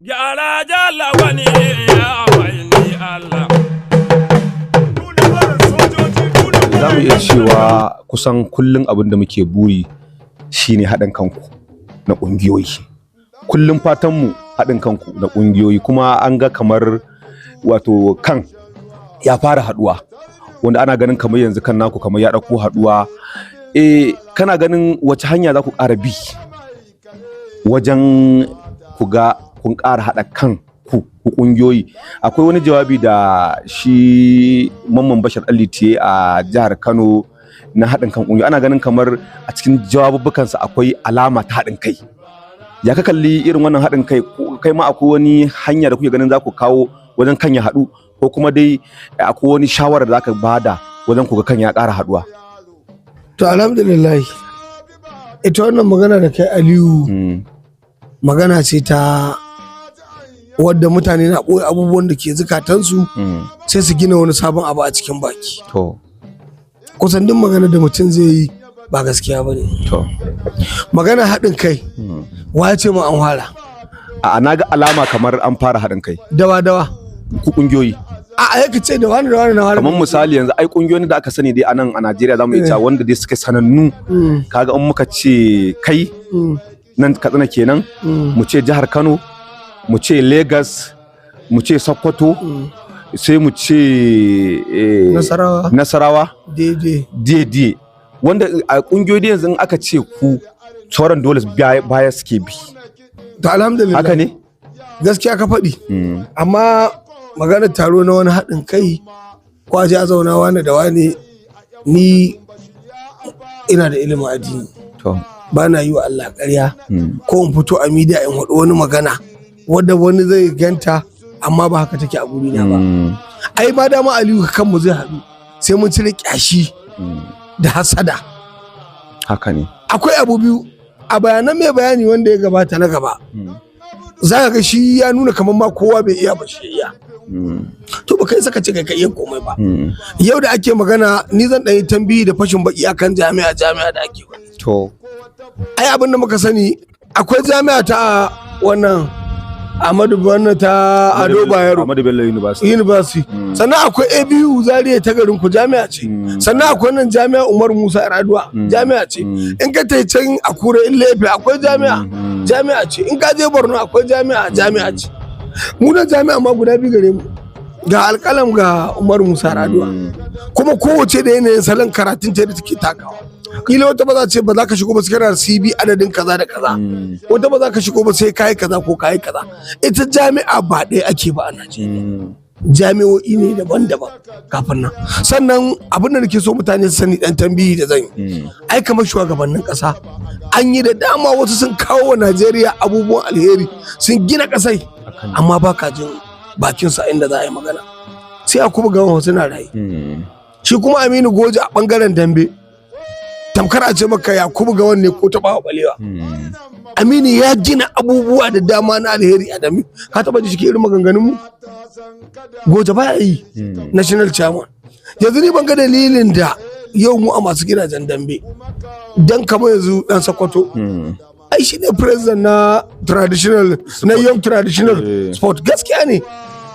Gyara jalla wani ya mai ni Allah. Za mu iya cewa kusan kullum abin da muke buri shine haɗin kanku na ƙungiyoyi. Kullum fatanmu haɗin kanku na ƙungiyoyi, kuma an ga kamar wato kan ya fara haɗuwa, wanda ana ganin kamar yanzu kan naku kamar ya ɗauko haɗuwa. Kana ganin wace hanya za ku ƙara bi wajen ku ga kun ƙara haɗa kan ku ƙungiyoyi? Akwai wani jawabi da shi Mamman Bashir Alitiye a jihar Kano na haɗin kan ƙungiyoyi. Ana ganin kamar a cikin jawabubbukansa akwai alama ta haɗin kai. Ya ka kalli irin wannan haɗin kai? Kai ma akwai wani hanya da kuke ganin za ku kawo wajen kan ya haɗu, ko kuma dai akwai wani shawara da za ka bada wajen ku ga kan ya ƙara haɗuwa? To, alhamdulillah, ita wannan magana da kai, Aliyu, magana ce ta wadda mutane na ɓoye abubuwan da ke zukatansu, sai su gina wani sabon abu a cikin baki. Kusan duk magana da mutum zai yi ba gaskiya ba ne. Magana haɗin kai, wa ya ce mu an fara? A na ga alama kamar an fara haɗin kai. Dawa dawa? Ku ƙungiyoyi. A yaka ce da wani da wani na fara. Kamar misali yanzu ai ƙungiyoyin da aka sani dai a nan a Najeriya, za mu iya cewa wanda dai suka sanannu, kaga in muka ce kai nan Katsina kenan, mu ce jihar Kano, mu ce Lagos, mu ce Sokoto, sai mu ce Nasarawa. Nasarawa. Daidai. Daidai, wanda a kungiyoyi yanzu in aka ce ku, sauran dole baya suke bi. To, alhamdulillah. Haka ne? Gaskiya ka faɗi, amma maganar taro na wani haɗin kai ko a je a zauna wani da wani, ni ina da ilimin addini. Ba na yi wa Allah ƙarya ko in fito a media in haɗu wani magana wadda wani zai ganta amma ba haka take a gurina ba. Ai ma dama, Aliyu, kanmu zai haɗu sai mun cire ƙyashi da hasada. Haka ne. Akwai abu biyu a bayanan mai bayani wanda ya gabata na gaba. Za ka ga shi ya nuna kamar ma kowa bai iya ba, shi ya iya. To, ba kai saka ce kai ka iya komai ba. Yau da ake magana, ni zan ɗan yi tambihi da fashin baki akan jami'a jami'a da ake wani. Ai abin da muka sani, akwai jami'a ta wannan Ahmadu, wannan ta Ado Bayero Ahmadu Bello University. University. Sannan akwai ABU Zaria ta garin ku, jami'a ce. Sannan akwai nan Jami'a Umar Musa Yar'adua, jami'a ce. In ka tai can Akure, Ile-Ife, akwai jami'a, jami'a ce. In ka je Borno akwai jami'a, jami'a ce. Mu nan jami'a ma guda biyu gare mu, ga Alkalam, ga Umar Musa Yar'adua. Kuma kowace da yanayin salon karatun ta da take takawa. Kila wata ba za ce ba za ka shigo ba sai kana da CV adadin kaza da kaza. Wata ba za ka shigo ba sai kayi kaza ko kayi kaza. Ita jami'a ba ɗaya ake ba a Najeriya. Jami'o'i ne daban-daban kafin nan. Sannan abin da nake so mutane su sani, dan tambihi da zan yi, ai kamar shugabannin ƙasa an yi da dama, wasu sun kawo wa Najeriya abubuwan alheri, sun gina ƙasai, Haka ne. amma ba ka jin bakin su a inda za a yi magana. Sai a kuma gaban wasu na rayu. Shi kuma Aminu Goje a bangaren dambe, tamkar a ce maka Yakubu Gowon ne ko Tafawa Balewa. Aminu ya gina abubuwa da dama na alheri a dambe. Ka taba ji shi irin maganganun mu? Goje baya yi. National chairman yanzu, ni ban ga dalilin da yau mu a masu gidajen dambe, dan kamar yanzu dan Sokoto, ai shi ne president na traditional, na young traditional sport. Gaskiya ne,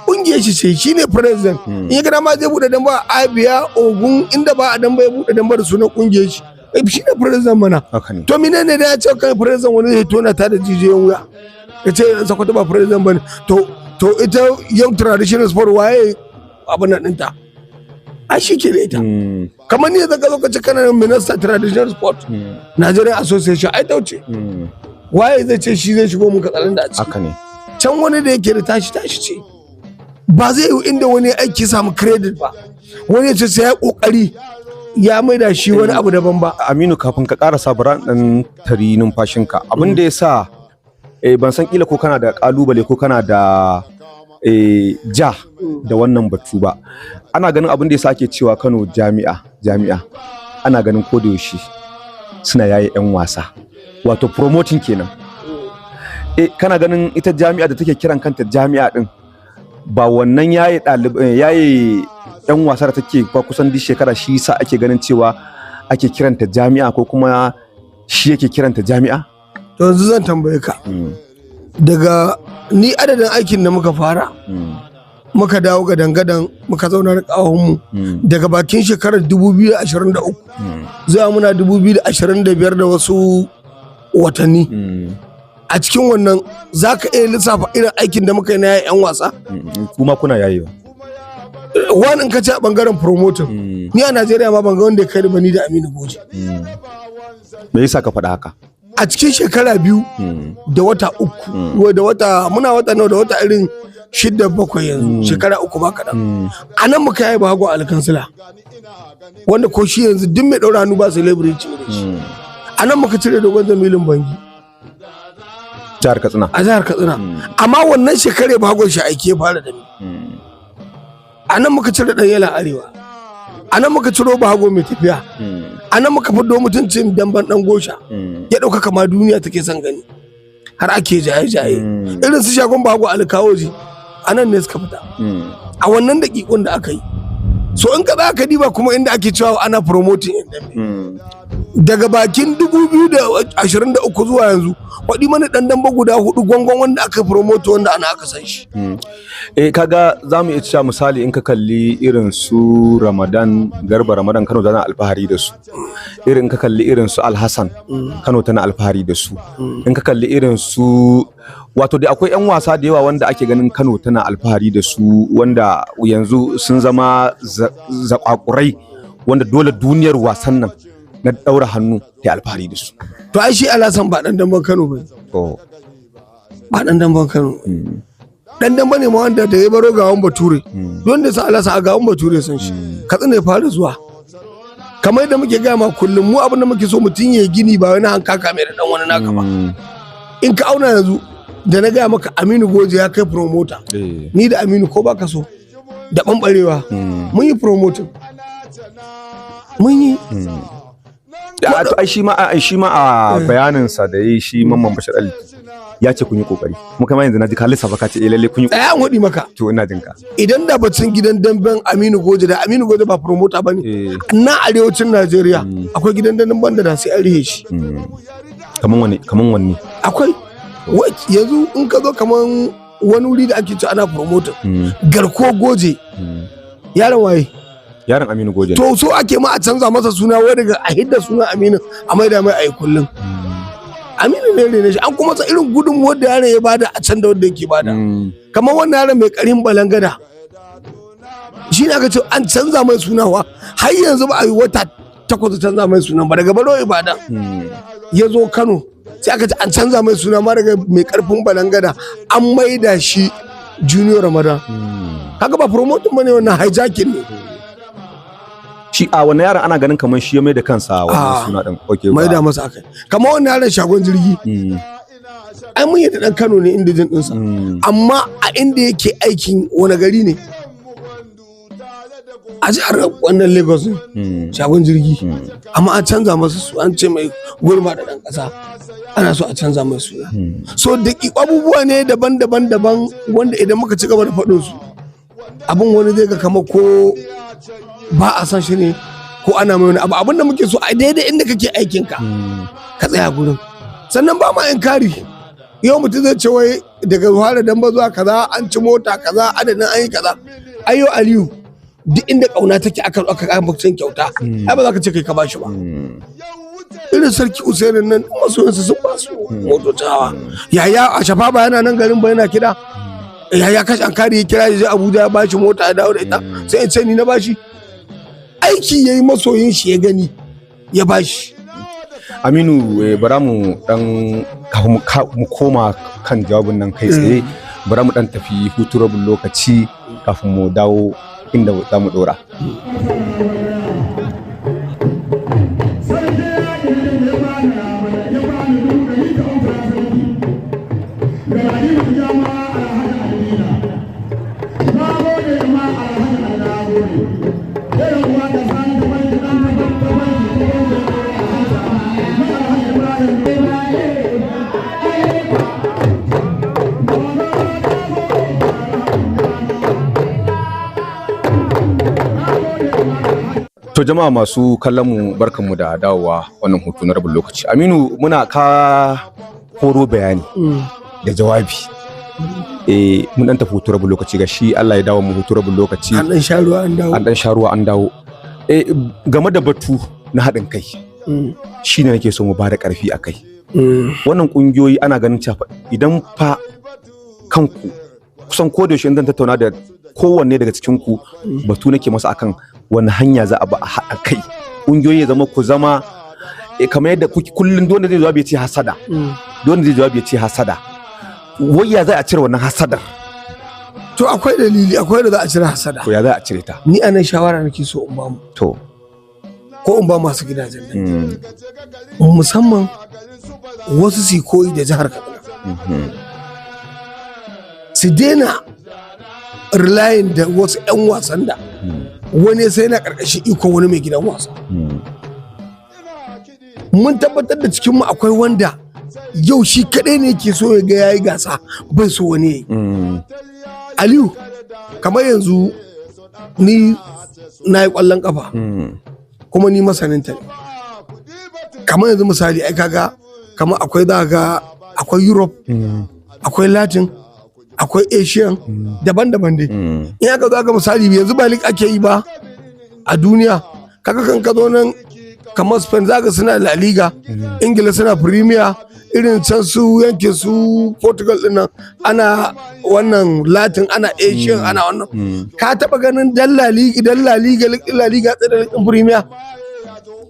kungiyar shi ce, shi ne president. In ya gada ma zai bude damba a Abia, Ogun, inda ba a damba, ya bude damba da sunan kungiyar shi. Shi ne president mana. Haka ne. To, mine ne da ya ce kai president, wani zai tona ta da jijiyoyin wuya ya ce Sokoto ba president bane? To, ita young traditional sport, waye abin nan ɗinta? Ai shi ke da ita. Kamar ni zaka zo ka ce kana minister traditional sport, Nigerian Association, ai tauce. Waye zai ce shi zai shigo mun katsalan da a ciki? Haka ne. Can wani da yake da tashi, tashi ce. Ba zai yi inda wani aiki samu credit ba, wani ya ce sai ya kokari ya maida shi wani abu daban ba. Aminu, kafin ka karasa, bara dan tari numfashinka. Abin da ya sa ban san kila ko kana da kalubale ko kana da ja da wannan batu ba. Ana ganin abin da ya sa ake cewa Kano jami'a jami'a, ana ganin ko da yaushe suna yaye yan wasa, wato promoting kenan. Kana ganin ita jami'a da take kiran kanta jami'a din, ba wannan yaye ɗalibai, yaye yan wasa da take ba kusan duk shekara, shi yasa ake ganin cewa ake kiranta jami'a, ko kuma shi yake kiranta jami'a? To, yanzu zan tambaye ka. Daga ni adadin aikin da muka fara, muka dawo ga dangadan, muka zauna da ƙawahunmu daga bakin shekarar 2023 zuwa muna 2025 da wasu watanni. A cikin wannan za ka iya lissafa irin aikin da muka yi na 'yan wasa. Kuma kuna yayewa. Wani in ka ce a bangaren promoting, ni a Najeriya ma ban ga wanda ya kai ni ba, ni da Aminu Goje. Me yasa ka faɗa haka? A cikin shekara 2 da wata 3 da wata, muna wata nawa, da wata irin 6, 7 yanzu, shekara 3 ba kaɗan. A nan muka yi Bahago Alkansila, wanda ko shi yanzu duk mai ɗaura hannu ba celebrity ne shi. A nan muka cire Dogon Jamilin Bangi. Jihar Katsina. A jihar Katsina. Amma wannan shekare Bahagon shi aiki ya fara da ni. A nan muka cire Ɗan Yala Arewa, a nan muka ciro Bahago Mai Tafiya, a nan muka fiddo mutuncin damban Ɗan Gosha, ya ɗauka kama duniya take son gani, har ake jaye-jaye. Irin su Shagon Bahago Alkawoji a nan ne suka fita a wannan daƙiƙun da aka yi. So in ka za ka diba kuma inda ake cewa ana promoting yan dambe, daga bakin 2023 zuwa yanzu, faɗi mana ɗan dambe guda hudu gwangwan wanda aka promote, wanda ana aka san shi. Eh, kaga za mu iya cewa misali in ka kalli irin su Ramadan Garba Ramadan, Kano tana alfahari da su. Irin ka kalli irin su Alhassan, Kano tana alfahari da su. In ka kalli irin su, wato dai akwai 'yan wasa da yawa wanda ake ganin Kano tana alfahari da su, wanda yanzu sun zama zakwakurai, wanda dole duniyar wasan nan na daura hannu ta alfahari da su. To ai shi Alhassan ba ɗan damben Kano ba. To. Ba ɗan damben Kano, ɗan dambe ne ma wanda da ya baro Gawon Bature. Don da sa Alhassan a Gawon Bature san shi, Katsina ya fara zuwa. Kamar yadda muke gaya ma kullum, mu abin da muke so mutum ya gini, ba wani hankaka mai da dan wani naka ba. In ka auna yanzu da na gaya maka Aminu Goje ya kai promoter, ni da Aminu, ko baka so da ɓanɓarewa, mun yi promoting, mun yi. To ai shi ma a bayaninsa da yayi shi Mamman Bashir Ali ya ce kun yi kokari. Mu kama yanzu na ji ka lissafa, ka ce eh lalle kun yi. Tsaya an waɗi maka. To, ina jin ka. Idan da bacin gidan damben Aminu Goje, da Aminu Goje ba promoter bane, na arewacin Najeriya akwai gidan damben da sai an rihe shi. Kaman wani, kaman wanne? Akwai. Wait, yanzu in ka zo kaman wani wuri da ake ce ana promoter, Garko Goje, yaron waye? Yaron Aminu Goje ne. To so ake ma a canza masa suna, wai daga a hidda suna Aminu a maida mai ayi kullum. Aminu ne rene shi, an kuma sa irin gudunmuwar da yaron ya bada a can da wanda yake bada. Kamar wannan yaron Mai Karin Balangada, shi ne aka ce an canza mai suna wa, har yanzu ba a yi wata 8 da canza mai sunan ba. Daga baro Ibadan ya zo Kano, sai aka ce an canza mai suna ma daga Mai Karfin Balangada an maida shi Junior Ramadan. Kaga ba promoting bane, wannan hijacking ne. Shi a wannan yaron ana ganin kamar shi ya mai da kansa wannan suna din. Okay. Maida masa akai. Kamar wannan yaron Shagon Jirgi, ai mun yi da dan Kano ne inda jin dinsa, amma a inda yake aikin wani gari ne, a jihar wannan Lagos ne. Shagon Jirgi, amma an canza masa su, an ce mai gurma da dan kasa, ana so a canza mai suna. So da abubuwa ne daban-daban daban wanda idan muka ci gaba da faɗin su, abin wani zai ga kamar ko ba a san shi ne ko ana mai wani abu. Abin da muke so, a daidai inda kake aikin ka, ka tsaya gurin. Sannan ba ma inkari, yau mutum zai ce wai daga fara damba zuwa kaza an ci mota kaza, adadin an yi kaza. Ayo Aliyu, duk inda kauna take aka kama mutum kyauta, ai ba za ka ce kai ka bashi ba. Irin Sarki Usainin nan, masoyansa sun ba su motocin hawa. Yaya a shafa ba yana nan garin ba yana kiɗa, yaya kashi an kare ya kira ya je Abuja ya bashi mota ya dawo da ita. Sai in ce ni na bashi aiki yayi, masoyin shi ya gani ya bashi. Aminu, bara mu dan kafin mu koma kan jawabin nan kai tsaye, bara mu dan tafi hutu rabin lokaci kafin mu dawo inda za mu dora. To jama'a masu kallon mu, barkanmu da dawowa wannan hutu na rabin lokaci. Aminu, muna ka koro bayani. da jawabi. Mun dan tafi hutu rabin lokaci, ga shi Allah ya dawo mu hutu rabin lokaci. An dan sha ruwa an dawo. An dan sha ruwa an dawo. Game da batu na haɗin kai, shine nake so mu ba da ƙarfi a kai. Wannan ƙungiyoyi ana ganin cewa idan fa kanku kusan ko da yaushe in zan tattauna da kowanne daga cikin ku, batu nake masa akan wani hanya za a ba a haɗa kai ƙungiyoyi, ya zama ku zama kamar yadda kuke kullum. Duk wanda zai jawabi ya ce hasada, duk wanda zai jawabi ya ce hasada. Wai ya za a cire wannan hasadar? To, akwai dalili, akwai da za a cire hasada. To, ya za a cire ta? Ni anan shawara nake so in ba mu, ko in ba masu gidajen nan, musamman wasu su yi koyi da jihar Katsina, su daina relying da wasu 'yan wasan da wani sai na karkashin ikon wani mai gidan wasa. Mun tabbatar da cikinmu akwai wanda yau shi kaɗai ne ke so ya ga yayi gasa, bai so wani yayi. Aliyu, kamar yanzu ni na yi ƙwallon ƙafa, kuma ni masaninta ne. Kamar yanzu misali, ai kaga kamar akwai, za ga akwai Europe, akwai Latin, akwai Asian, daban-daban dai. In aka zo aka misali yanzu ba league ake yi ba a duniya, kaga kan ka zo nan kamar Spain za ga suna La Liga, Ingila suna Premier, irin can su yankin su Portugal din nan ana wannan Latin, ana Asian, ana wannan. Ka taba ganin dan La Liga, dan La Liga, La Liga tsaye da league Premier?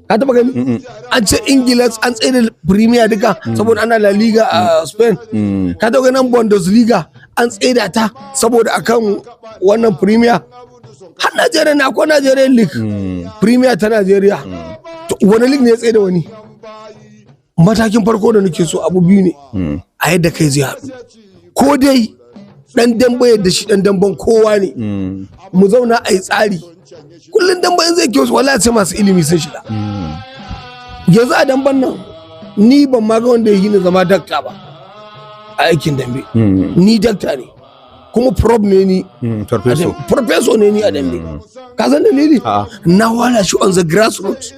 Ka taba gani an ce Ingila an tsaye da Premier duka saboda ana La Liga a Spain? Ka taba ganin Bundesliga an tsaida ta saboda akan wannan Premier? Har Najeriya na akwai Nigerian League, Premier ta Najeriya. To, wani league ne ya tsaye da wani? Matakin farko da nake so, abu biyu ne a yadda kai zai haɗu: ko dai dan dambe yadda shi dan damben kowa ne, mu zauna a yi tsari. Kullum dambe in zai kyau, wallahi sai masu ilimi sun shiga. Yanzu a damben nan ni ban ma ga wanda ya yi ni zama dakta ba a aikin dambe. Ni dakta ne, kuma prof ne ni. Professor. Professor ne ni a dambe. Ka san dalili? A'a. Na wala shi on the grassroots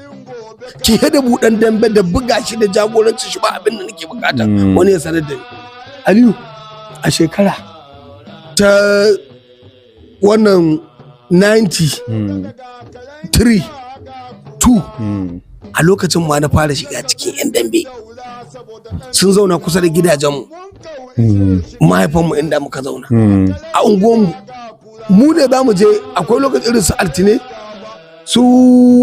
ke da buɗan dambe da buga shi da jagoranci shi, ba abin da nake bukata wani ya sanar da ni. Aliyu, a shekara ta wannan 93 2, a lokacin ma na fara shiga cikin 'yan dambe. Sun zauna kusa da gidajenmu, mahaifanmu, inda muka zauna a unguwanmu. Mu ne za mu je, akwai lokacin irin su Altine, su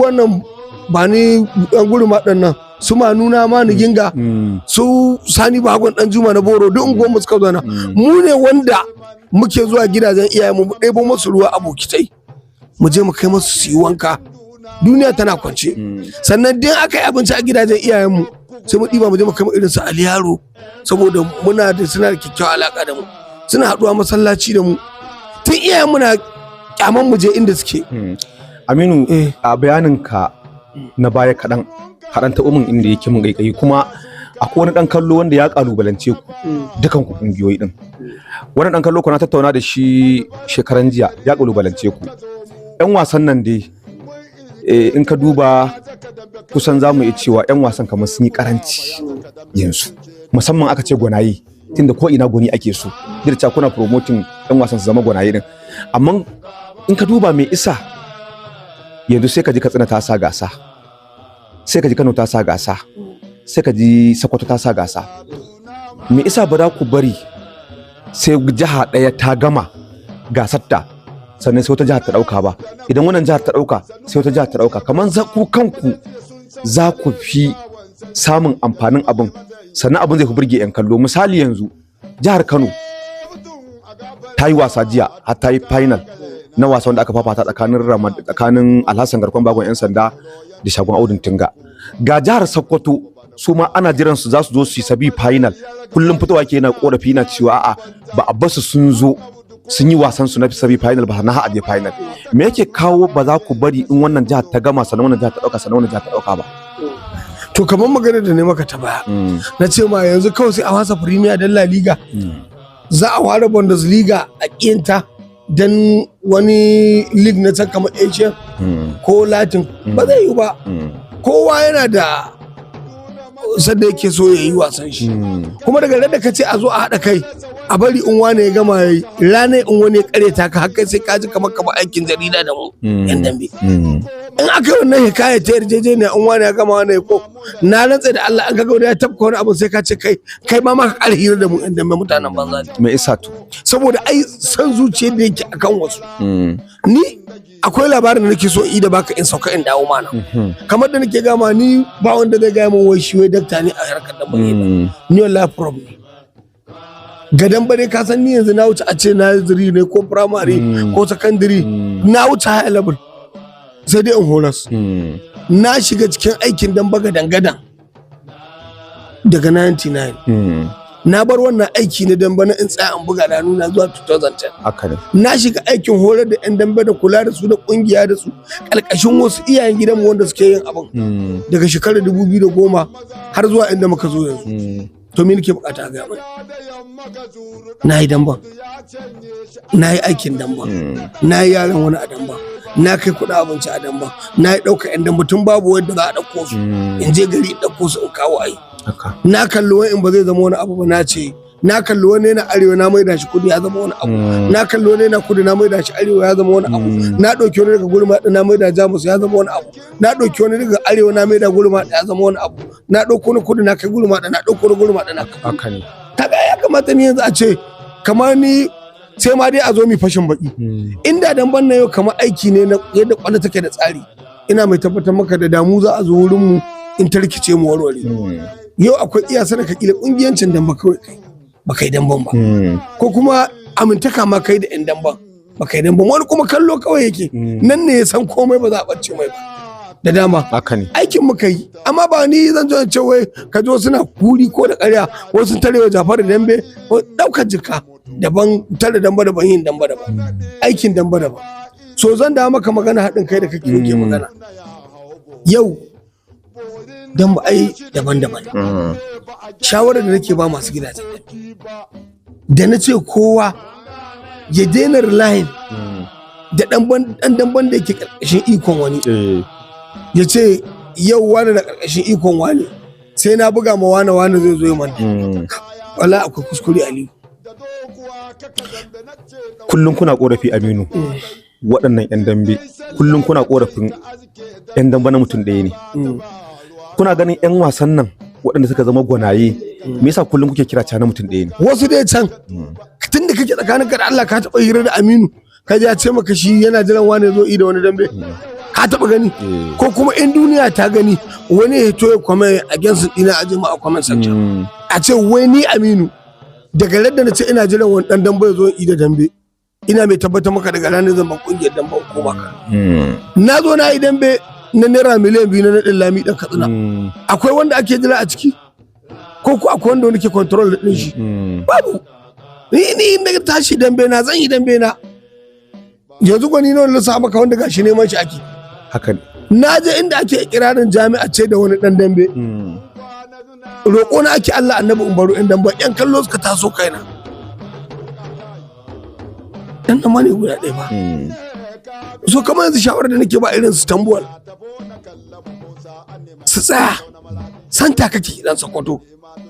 wannan ba ni ɗan guri nan, su ma nuna ma ni ginga, su Sani Bagon Dan Juma na Boro, duk unguwanmu suka zauna. Mu ne wanda muke zuwa gidajen iyayenmu mu ɗebo masu ruwa a bokitai, mu je mu kai masu su yi wanka, duniya tana kwance. Sannan din aka yi abinci a gidajen iyayenmu, sai mu ɗiba mu je mu kai irin su Aliyaro, saboda muna da suna da kyakkyawar alaka da mu, suna haɗuwa masallaci da mu, tun iyayen muna kyaman mu je inda suke. Aminu, Eh. a bayaninka na baya kaɗan kaɗan taɓo min inda yake mun ƙaiƙayi, kuma akwai wani ɗan kallo wanda ya ƙalubalance ku dukan ku ƙungiyoyi ɗin. Wannan ɗan kallo kuna tattauna da shi shekaran jiya, ya ƙalubalance ku. 'Yan wasan nan dai, in ka duba kusan za mu iya cewa 'yan wasan kamar sun yi karanci yanzu, musamman aka ce gwanaye, tunda ko ina gwani ake so, duk da cewa kuna promoting 'yan wasan su zama gwanaye din. Amma in ka duba mai isa yanzu, sai ka ji Katsina ta sa gasa, sai ka ji Kano ta sa gasa, sai ka ji Sokoto ta sa gasa. Me isa ba za ku bari sai jiha ɗaya ta gama gasar ta, sannan sai wata jihar ta ɗauka ba? Idan wannan jihar ta ɗauka, sai wata jihar ta ɗauka, kamar za ku kanku za ku fi samun amfanin abin, sannan abin zai fi burge 'yan kallo. Misali, yanzu jihar Kano ta yi wasa jiya, har ta yi final na wasa wanda aka fafata tsakanin Alhassan Garkon Bagon 'yan sanda da Shagon Audun Tunga. Ga jihar Sokoto, su ma ana jiran su za su zo su yi semi final. Kullum fitowa ke yana korafi na cewa a'a, ba a basu sun zo sun yi wasan su na semi final ba, na haɗe final. Me yake kawo ba za ku bari in wannan jihar ta gama, sannan wannan jihar ta dauka, sannan wannan jihar ta dauka ba? To, kamar magana da ne maka ta baya, na ce ma yanzu kawai sai a wasa Premier don La Liga, za a ware Bundesliga a ƙinta don wani league na can kamar Asian ko Latin? Ba zai yi ba. Kowa yana da sanda yake so ya yi wasan shi. Kuma daga ran da ka ce a zo a haɗa kai, a bari in wane ya gama yayi, ranar in wani ya kareta ka har kai sai ka ji kamar kamar aikin jarida da mu yan dambe. In aka yi wannan hikaya ta yarjejeniya, in wani ya gama wani ya ko, na rantse da Allah, an ga wani ya tafka wani abu, sai ka ce kai kai ma ka ƙara hira da mu yan dambe, mutanen banza ne. Me isa to? Saboda ai san zuciyar da yake akan wasu. Ni akwai labarin da nake so in yi da baka in sauka in dawo mana. Kamar da nake gama, ni ba wanda zai gaya min wai shi wai dakta ne a harkar dambe ne ba. Ni wallahi prof ne gadan bare. Ka san ni yanzu na wuce a ce nursery ne ko primary ko secondary, na wuce high level, sai dai in horas. Na shiga cikin aikin damba gadan gadan daga 99. Na bar wannan aiki na damba na in tsaya in buga da nuna zuwa 2010. Haka ne. Na shiga aikin horar da 'yan dambe da kula da su da kungiya da su ƙarƙashin wasu iyayen gidanmu wanda suke yin abin daga shekarar 2010 har zuwa inda muka zo yanzu. To, me nake bukata a gaya mana? Na yi damban, na yi aikin damban, na yi yaran wani a damban, na kai kuɗin abinci a damban, na yi ɗauka 'yan damba tun babu wanda za a ɗauko su, in je gari in ɗauko su in kawo ai. Na kalli wani in ba zai zama wani abu ba, na ce na kalli wani yana arewa, na maida shi kudu, ya zama wani abu. Na kalli wani yana kudu, na maida shi arewa, ya zama wani abu. Na ɗauki wani daga gurma, na maida Jamus, ya zama wani abu. Na ɗauki wani daga arewa, na maida gurma, ya zama wani abu. Na ɗauko wani kudu, na kai gurma, na ɗauko wani gurma, na kai. Haka ne. Kaga ya kamata ni yanzu a ce kamar ni, sai ma dai a zo mi fashin baki. Inda damban na yau kamar aiki ne na yadda kwallo take da tsari, ina mai tabbatar maka da damu za a zo wurin mu in tarkice mu warware. Yau akwai iya sanar ka kila kungiyancin damba kawai kai ba kai damban ba, ko kuma amintaka ma kai da yan damban ba kai damban. Wani kuma kallo kawai yake, nan ne ya san komai, ba za a ɓace mai ba da dama. Haka ne. Aikin muka yi, amma ba ni zan zo in ce wai ka zo suna kuri ko da ƙarya wasu tarewa Jafaru dambe ko ɗaukar jika daban, tare damba daban, yin damba daban, aikin damba daban. So zan da maka magana haɗin kai da kake yake magana. Yau damba ai daban-daban. Shawarar da nake ba masu gidajen dambe, da na ce kowa ya daina relying da ɗan damban da yake ƙarƙashin ikon wani, ya ce yau wani da ƙarƙashin ikon wani, sai na buga ma wani, wani zai zo yi mana, wala akwai kuskure, Aliyu. Kullum kuna korafi, Aminu, waɗannan 'yan dambe, kullum kuna korafin 'yan dambe na mutum ɗaya ne. Kuna ganin 'yan wasan nan waɗanda suka zama gwanaye, me yasa kullum kuke kira na mutum ɗaya ne? Wasu dai can, tun da kake tsakaninka da Allah, ka taɓa hira da Aminu ka ji ya ce maka shi yana jiran wani zo yi da wani dambe? Ka taɓa gani? Ko kuma in duniya ta gani, wani ya to ya comment against ɗina a jima a comment section, a ce wai ni Aminu daga ladda na ce ina jiran wani ɗan dambe ya zo yi da dambe, ina mai tabbatar maka daga ranar zan ban kungiyar dambe ko maka. Na zo na yi dambe na naira miliyan 2 na naɗin Lami ɗan Katsina. Akwai wanda ake jira a ciki, ko akwai wanda wani ke control ɗin shi? Babu. Ni na tashi dambe na zan yi dambe na. Yanzu gwani na wani sa maka wanda gashi neman shi ake. Haka ne. Na je inda ake ikirarin jami'a ce da wani dan dambe, roƙo na ake Allah Annabi in baro in dambe, yan kallo suka taso kaina. Dan nan ne guda ɗaya ba. So kamar yanzu shawarar da nake ba irin su Tambuwal, su tsaya santa kake dan Sokoto,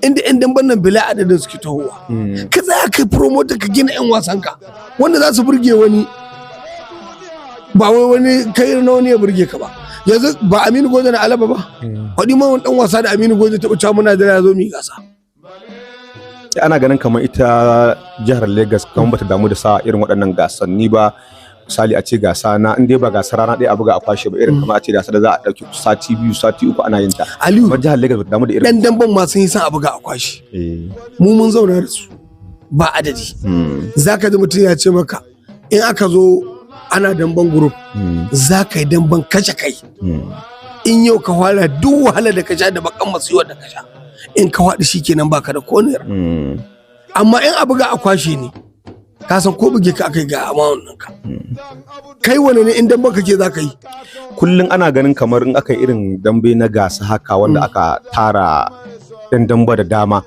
inda yan damben nan bila adadin suke tahowa, ka tsaya kai promoter, ka gina yan wasan ka wanda za su burge wani, ba wai wani kai na wani ya burge ka ba. Yanzu ba Aminu Goje na Alaba ba, faɗi ma wani dan wasa da Aminu Goje taɓa cewa muna jira ya zo mu yi gasa. Ana ganin kamar ita jihar Lagos kamar bata damu da sa irin waɗannan gasanni ba. Misali a ce gasa na in dai ba gasa rana ɗaya a buga a kwashe ba, irin kamar a ce gasa da za a ɗauki sati 2, sati 3 ana yin ta. Aliyu, kamar jihar Lagos bata damu da irin dan damben ma sun yi son a buga a kwashi. Mu mun zauna da su ba adadi. Zaka ji mutum ya ce maka in aka zo ana damben group, za ka yi damben kashe kai. In yau ka fara, duk wahala da ka sha da bakan masu da ka sha, in ka faɗi shi kenan, baka da ko naira. Amma in a buga a kwashe ne, ka san ko buge ka akai ga amount ɗinka. Kai wani ne in damben kake za ka yi? Kullum ana ganin kamar in aka yi irin dambe na gasa haka wanda aka tara ɗan damba da dama,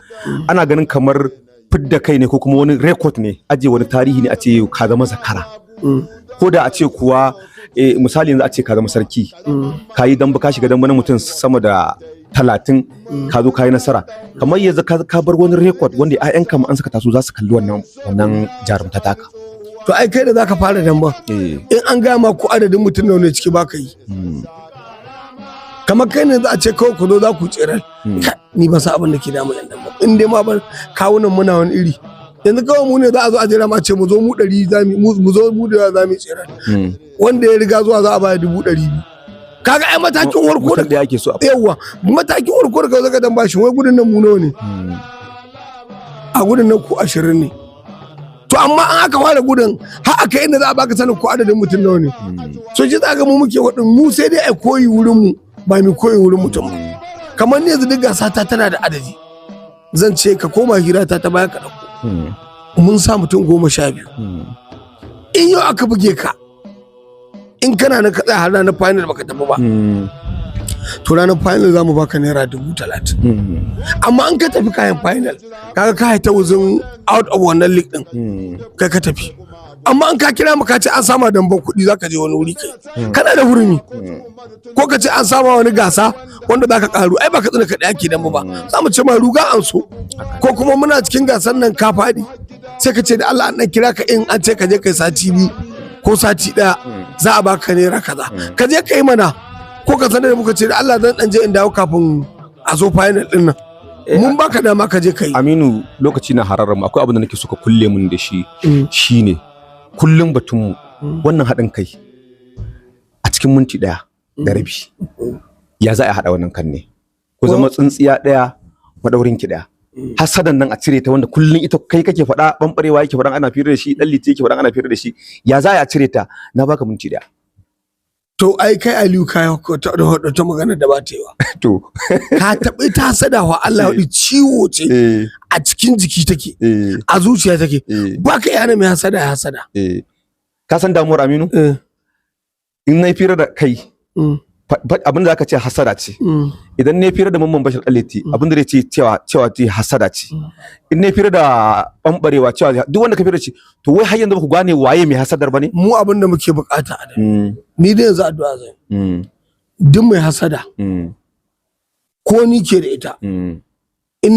ana ganin kamar fidda kai ne ko kuma wani record ne, aje wani tarihi ne, a ce ka zama zakara. Ko da a ce kuwa misali yanzu a ce ka zama sarki, ka yi damba, ka shiga damba na mutum sama da 30 ka zo ka yi nasara, kamar yanzu ka bar wani record wanda 'ya'yanka ma an saka taso za su kalli wannan jarumta taka. To ai kai da zaka fara damban, in an gaya ma ko adadin mutum nawa ne ciki baka yi. Kamar kai ne za a ce kawai ku zo za ku tsere. Ni ba sa abin da ke damu yan damban, in dai ma ban kawunan muna wani iri. Yanzu kawai mu ne za a zo a jira ma ce mu zo mu 100 za mu zo mu da za mu tsere, wanda ya riga zuwa za a baya 200,000. Kaga ai matakin warko da yake so. Yawa, matakin warko da ka zaka dan bashi wai gudun nan mu nawa ne a gudun nan? Ku 20 ne. To amma an aka fara gudun har aka inda za a baka sanin ko adadin mutum nawa ne. So shi za ga mu muke wadin mu sai dai ai koyi wurin mu, ba mu koyi wurin mutum ba. Kamar ni yanzu duk gasa ta tana da adadi. Zan ce ka koma hira ta baya ka dauko, mun sa mutum 12. In yau aka buge ka, in kana na ka tsaya har ranar final baka tafi ba, to ranar final za mu baka ₦30,000. Amma an ka tafi kayan final, kaga ka haita wuzin out of wannan league din, kai ka tafi. Amma an ka kira mu ka ce an sama damban kuɗi, zaka je wani wuri, kai kana da hurumi, ko ka ce an sama wani gasa wanda zaka karu, ai ba ka tsina kaɗai ake damba ba, za mu ce ma ruga an so. Ko kuma muna cikin gasar nan ka faɗi, sai ka ce da Allah an dan kira ka, in an ce ka je kai sati 2 ko sati 1, za a baka naira kaza, ka je ka yi mana. Ko ka sanar da muka ce da Allah zan dan je in dawo kafin a zo final din nan, mun baka dama ka je ka yi. Aminu, lokaci na hararar mu. Akwai abin da nake so ka kulle mun da shi, shine kullum batun mu wannan haɗin kai. A cikin minti 1.5, ya za a haɗa wannan kan ne ku zama tsintsiya ɗaya maɗaurin ki ɗaya? Hasadan nan a cire ta, wanda kullum ita kai kake faɗa, ɓanɓarewa yake faɗan ana fira da shi, ɗan liti yake faɗan ana fira da shi. Ya za a cire ta? Na baka minti 1. To ai kai Aliyu, kai ta ta magana da ba ta yi wa. To. Ka taɓa ita hasada wa Allah wadi ciwo ce, a cikin jiki take, a zuciya take. Ba ka yana mai hasada ya hasada. Ka san damuwar, Aminu, in na fira da kai, abin da zaka ce hasada ce. Idan na fira da Mamman Bashir Aleti, abin da zai ce cewa ce hasada ce. In na fira da ɓanɓarewa, cewa duk wanda ka fira ce. To wai har yanzu ba ku gane waye mai hasadar ba ne? Mu abin da muke bukata a da ni dai yanzu addu'a zan duk mai hasada, ko ni ke da ita, in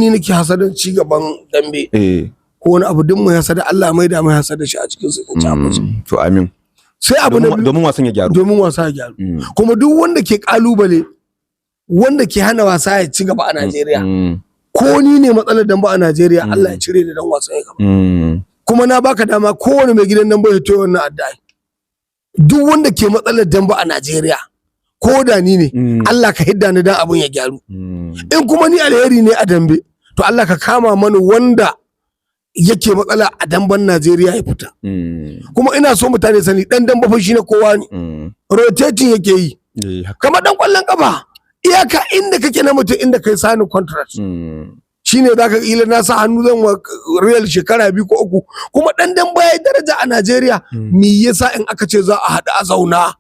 ni nake hasadan ci gaban dambe ko wani abu, duk mai hasada Allah mai da mai hasada shi a cikin su ci abinci. To amin. Sai abu na biyu, Domin wasan ya gyaru. Domin wasa ya gyaru. Kuma duk wanda ke kalubale, wanda ke hana wasa ya ci gaba a Najeriya, ko ni ne matsalar dambe a Najeriya, Allah ya cire da dan wasa ya gaba. Kuma na baka dama, kowane mai gidan dambe ya toyo wannan addu'a: duk wanda ke matsalar dambe a Najeriya, ko da ni ne, Allah ka hidda ni dan abun ya gyaru. In kuma ni alheri ne a dambe, to Allah ka kama mani wanda yake matsala a damben Najeriya ya fita. Kuma ina so mutane sani, dan dambe fa shi na kowa ne. Rotating yake yi kamar dan kwallon kafa. Iyaka inda kake na mutum, inda kai sani contract, shine zaka ila na sa hannu zan wa Real shekara 2 ko 3. Kuma dan dambe yayi daraja a Najeriya. Me yasa in aka ce za a haɗu a zauna,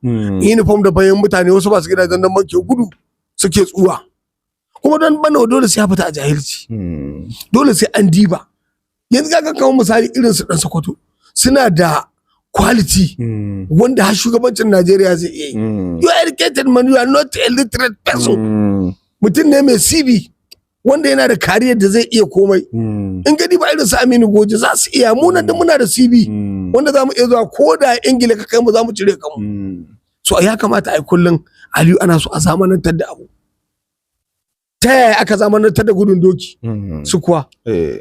uniform da bayan mutane wasu ba su gidajen dambe ke gudu suke tsuwa? Kuma dan bana dole sai ya fita a jahilci. Dole sai an diba. Yanzu kaga kamar misali irin su dan Sokoto suna da quality wanda har shugabancin Najeriya zai iya yi. You are educated man, you are not a literate person. Mutum ne mai CV wanda yana da kariyar da zai iya komai. In ka diba irin su Aminu Goje za su iya. Mu nan da muna da CV wanda za mu iya zuwa ko da Ingila ka kai mu, za mu cire kanmu. So ya kamata a yi kullum, Aliyu, ana so a zamanantar da abu. Ta yaya aka zamanantar da gudun doki? Su kuwa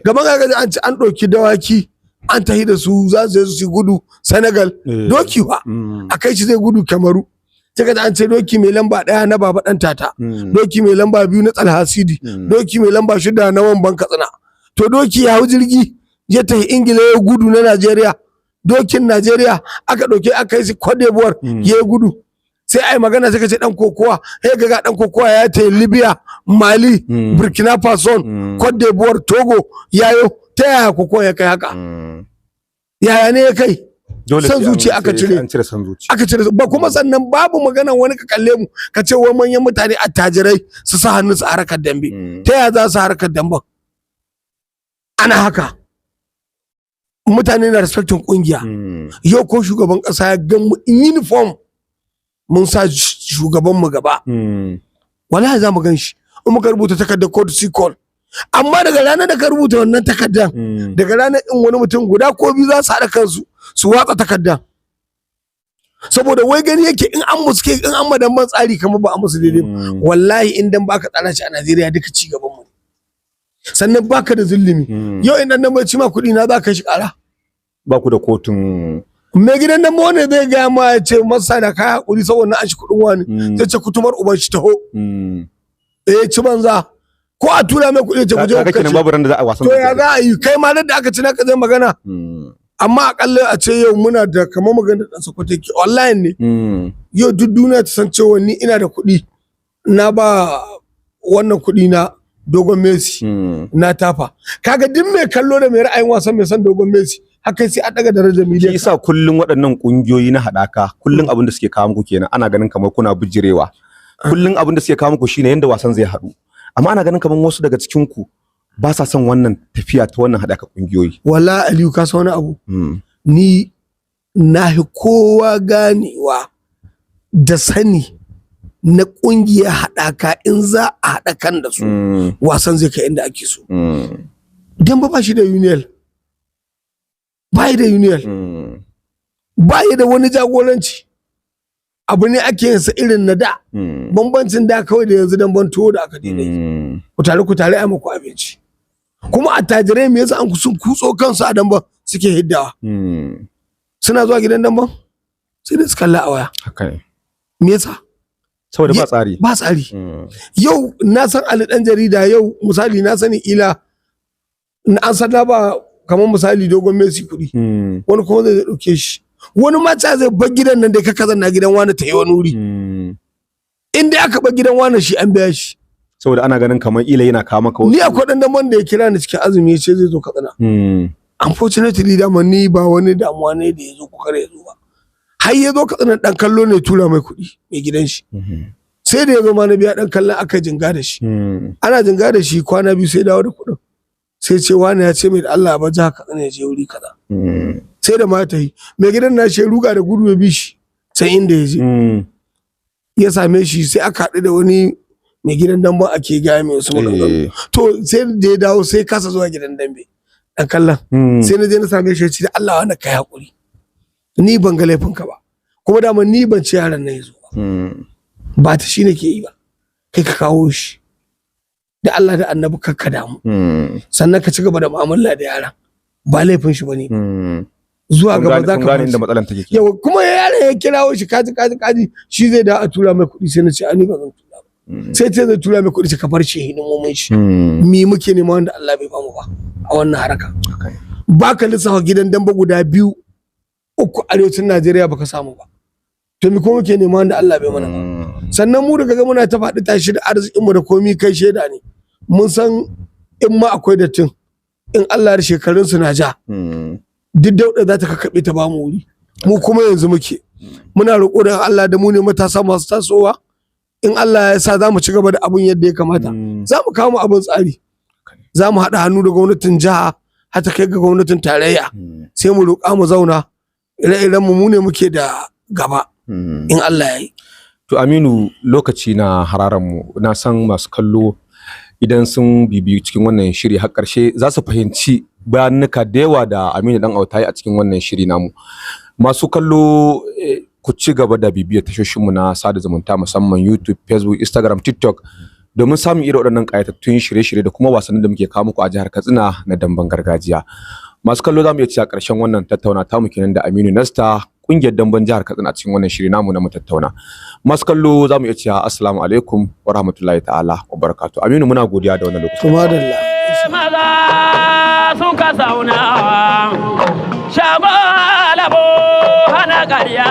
gaban ga an ci an ɗauki dawaki an tahi da su, za su je su yi gudu Senegal. Doki ba a kai shi zai gudu Kamaru, sai ka ji an ce doki mai lamba 1 na Baba Ɗan Tata, doki mai lamba 2 na Tsalhasidi, doki mai lamba 6 na Wamban Katsina. To doki ya hau jirgi ya tafi Ingila ya gudu na Najeriya, dokin Najeriya aka ɗauke aka yi shi Cote d'Ivoire ya gudu, sai ai magana sai ka ce dan kokowa. Sai ga dan kokowa ya tafi Libya, Mali, Burkina Faso, Cote d'Ivoire, Togo yayo. Ta yaya kokowa ya kai haka? Yaya ne ya kai? Dole Son sai zuciya aka sai cire. An cire son zuciya. Aka cire ba. Kuma sannan babu magana wani ka kalle mu ka ce wai manyan mutane attajirai su sa hannu su harkar dambe. Ta yaya za su harkar damben? Ana haka mutane na respecting kungiya. Yau ko shugaban kasa ya gan mu in uniform, mun sa shugaban mu gaba, wallahi za mu gan shi. In muka rubuta takardar courtesy call, amma daga ranar da ka rubuta wannan takardar, daga ranar in wani mutum guda ko biyu za su haɗa kansu su watsa takardar, saboda wai gani yake in an musu in an madan ban tsari kamar ba a musu daidai ba. Wallahi in dan baka tsara shi a Najeriya duka ci gaban mu ne. Sannan baka da zulumi. Yau in dan bai ci ma kuɗi na za ka shi ƙara. Ba ku da kotun? Mai gidan nan wani zai gaya ma ya ce masa da kaya hakuri saboda na an shi kuɗin wani, zai ce kutumar uban shi taho. Eh, ci banza, ko a tura mai kuɗi ya ce ku je Kaga ku kenan kashe. babu ran da za a wasan. To ya za a yi? Kai ma da aka ci naka zai magana. Amma akalla a ce yau muna da kamar magana da Sokoto ke online ne. Yau duk duniya ta san cewa ni ina da kuɗi, na ba wannan kuɗi na Dogon Messi, na tafa. Kaga duk mai kallo da mai ra'ayin wasan mai son Dogon Messi haka sai a daga darajar Shi miliyan. yasa kullun waɗannan ƙungiyoyi na haɗaka, kullun abin da suke kawo muku kenan, ana ganin kamar kuna bijirewa. Kullun abin da suke kawo muku shine yanda wasan zai haɗu, amma ana ganin kamar wasu daga cikin ku ba sa son wannan tafiya ta wannan haɗaka ƙungiyoyi. Wala Aliyu, ka san wani abu? Ni na fi kowa ganewa da sani na ƙungiyar haɗaka, in za a haɗa kan da su, wasan zai kai inda ake so. Dan ba shi da union, ba da union, ba da wani jagoranci. Abu ne ake yin sa irin na da. Bambancin da kawai da yanzu dan ban tuwo da aka daina yi. Ku tare, ku tare a muku abinci. Kuma attajirai me yasa an sun kutso kansu a damban suke hiddawa? Suna zuwa gidan damban sai dai su kalla a waya. Haka ne. Me yasa? Saboda ba tsari. Ba tsari. Yau na san Ali dan jarida, yau misali na sani ila na an san na ba kamar misali Dogon Messi kuɗi, wani kuma zai ɗauke shi, wani ma ta zai bar gidan nan da ka kaza na gidan wani ta yi wani wuri. In dai aka bar gidan wani shi an biya shi. Saboda ana ganin kamar ila yana kawo maka Ni akwai dan damban da ya kira ni cikin azumi ya ce zai zo Katsina. Unfortunately dama ni ba wani damuwa ne da ya zo ko kare ya zo ba. Har ya zo Katsina dan kallo ne tura mai kuɗi mai gidan shi. Sai da ya zo ma na biya dan kallon, aka jinga da shi. Ana jinga da shi kwana 2 sai dawo da kuɗin, sai ce wani ya ce mai da Allah ba jiha Katsina ya je wuri kaza. Sai da mata yi mai gidan na shi ruga da gudu ya bi shi sai inda ya je ya same shi, sai aka haɗu da wani mai gidan damben ake gaya mai wasu maganganu. To sai da ya dawo sai kasa zuwa gidan dambe dan kallon. Sai na je na same shi, ya ce da Allah wanda kai hakuri, ni ban ga laifinka ba, kuma dama ni ban ce yaron nan ya zo ba. Ba ta shi nake yi ba, kai ka kawo shi. Da Allah da Annabi kar ka damu. Sannan ka ci gaba da mu'amala da yaran, ba laifin shi bane. Zuwa Kun gaba gane za kun ka gane fahimci. inda matsalan take kenan. Yawa, kuma yaron ya kirawo shi kaji kaji kaji, shi zai da a tura mai kuɗi, sai na ce ani ba zan tura ba. Sai ce zai tura mai kuɗi, sai ka bar shi hidimomin shi. Me muke nema wanda Allah bai bamu ba a wannan haraka? Haka ne. Ba ka lissafa gidan damba guda biyu uku arewacin Najeriya baka samu ba. To me ko muke nema wanda Allah bai mana ba? Sannan mu daga ga muna ta faɗi tashi da arzikin mu da komi, kai shaida ne. Mun san in ma akwai dattin, in Allah ya shekarun su na ja, duk dauɗa za ta kakkaɓe ta bamu wuri. Mu kuma yanzu muke muna roƙo da Allah da mu ne matasa masu tasowa, in Allah ya sa za mu ci gaba da abun yadda ya kamata, za mu kawo abun tsari, za mu haɗa hannu da gwamnatin jiha har ta kai ga gwamnatin tarayya. Sai mu roƙa mu zauna ire-iren mu, mu ne muke da gaba in Allah ya yi. To Aminu, lokaci na hararan mu, na san masu kallo idan sun bibiyu cikin wannan shiri har ƙarshe za su fahimci bayanuka da yawa da Aminu Dan Auta yi a cikin wannan shiri namu. Masu kallo, ku ci gaba da bibiyar tashoshinmu na sada zumunta, musamman YouTube, Facebook, Instagram, TikTok, domin samun irin waɗannan ƙayatattun shirye-shirye da kuma wasannin da muke kawo muku a jihar Katsina na damben gargajiya. Masu kallo, za mu iya cewa ƙarshen wannan tattauna tamu kenan da Aminu Nasta, ƙungiyar damben jihar Katsina, a cikin wannan shiri namu na mu tattauna. Masu kallo, za mu iya cewa assalamu alaikum wa rahmatullahi ta'ala wa barakatuh. Aminu, muna godiya da wannan lokaci. Kuma dalla. Maza suka zauna shago alabo hana ƙarya.